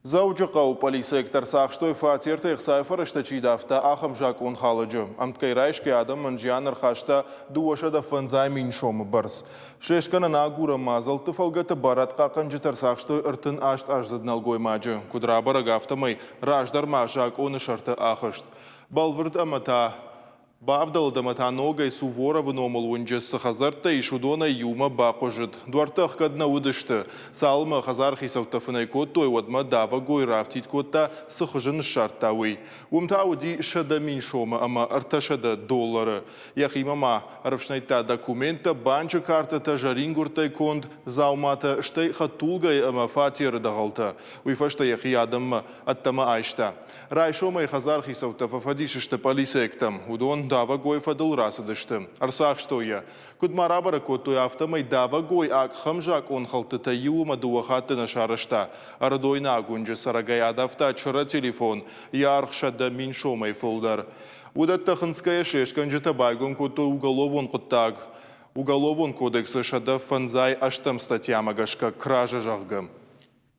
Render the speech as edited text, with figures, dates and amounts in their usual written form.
Дзӕуджыхъӕуы пъӕлицӕйӕгтӕ ӕрцахстой, фатертӕй ӕхцайы фӕрӕзтӕ чи давта, ахӕм закъонхалӕджы. Ӕмткӕй райсгӕйӕ адӕмӕн зиан ӕрхаста 205 000 сомы бӕрц. Слестгӕнӕн-агурӕн мадзӕлтты фӕлгӕты барадхъахъхъӕнджытӕ ӕрцахстой 38 аздзыд нӕлгоймаджы. Куыд рабӕрӕг, афтӕмӕй раздӕр ма закъоны сӕрты ахызт. Бӕлвырд ӕмӕ та Бавдӕлд ӕмӕ та ногӕй Суворовы номыл уынджы цы хӕдзӕрттӕ ис, уыдонӕй иумӕ бахъуызыд. Дуӕрттӕ ӕхгӕд нӕ уыдысты. Цалынмӕ хӕдзары хицӕуттӕ фынӕй кодтой, уӕдмӕ давӕгой раафтид кодта, цы хызын ссардта, уый. Уым та уыди 100 000 сомы ӕмӕ 300 доллӕры. Йӕхимӕ ма ӕрыфснайдта документтӕ, банчы картӕтӕ, зӕрингуырдтӕй конд дзауматӕ, стӕй хӕдтулгӕйы ӕмӕ фатеры дӕгъӕлтӕ. Уый фӕстӕ йӕхи адӕммӕ ӕддӕмӕ айста. Райсомӕй хӕдзары хицӕуттӕ фӕфӕдис сты пъӕлицӕйӕгтӕм. Уыдон давӕгойы фӕдыл рацыдысты. Ӕрцахстой йӕ. Куыд ма рабӕрӕг кодтой, афтӕмӕй давӕгой ахӕм закъонхӕлдтытӕ иу ӕмӕ дыууӕ хатты нӕ сарӕзта. Ӕрыдойнаг уынджы цӕрӕгӕй адавта чырӕ телефон, йӕ аргъ 100 000 сомӕй фылдӕр. Уыдӕттӕ хынцгӕйӕ слестгӕнджытӕ байгом кодтой уголовон хъуыддаг Уголовон кодексы 158 статьямӕ гӕсгӕ Кража зӕгъгӕ.